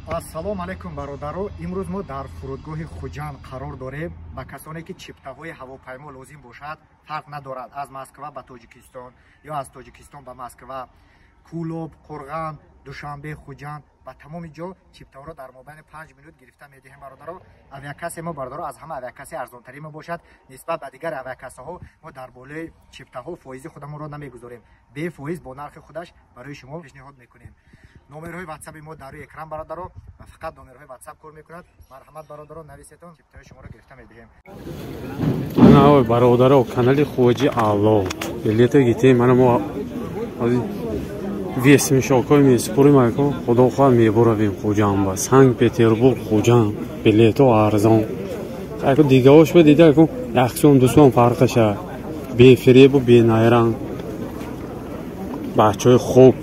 Ассалому алайкум, бародаро. Имрӯз мо дар фурудгоҳи Хуҷанд қарор дорем. Ба касоне ки чиптаҳои ҳавопаймо лозим бошад, фарқ надорад, аз Москва ба Тоҷикистон ё аз Тоҷикистон ба Москва, Кӯлоб, Қурған, Душанбе, Хуҷанд, ба тамоми ҷо чиптаҳоро дар мобайни 5 минут гирифта медиҳем, бародаро. Авиакассаи мо, бародаро, аз ҳама авиакассаи арзонтарин мебошад нисбат ба дигар авиакассаҳо. Мо дар болои чиптаҳо фоизи худамонро намегузорем, бефоиз бо нархи худаш барои шумо пешниҳод мекунем. Номерҳои ватсапи мо дар рӯи экран, бародаро, ва фақат номерҳои ватсап кор мекунад. Марҳамат, бародаро, нависетон, чиптаҳои шуморо гирифта медиҳем. Ана, ой, бародаро, канали Хоҷи Алло, билета гитем. Мана, мо весмишокҳои месупурим. Айко, худо хоҳад, мебуравем Хуҷанд ба Санкт Петербург, Хуҷанд. Билето арзон. Айко, дигаош ба дида, айко, 1 сом, 2 сом фарқаша. Бефиребу бенайранг, бачаҳои хуб.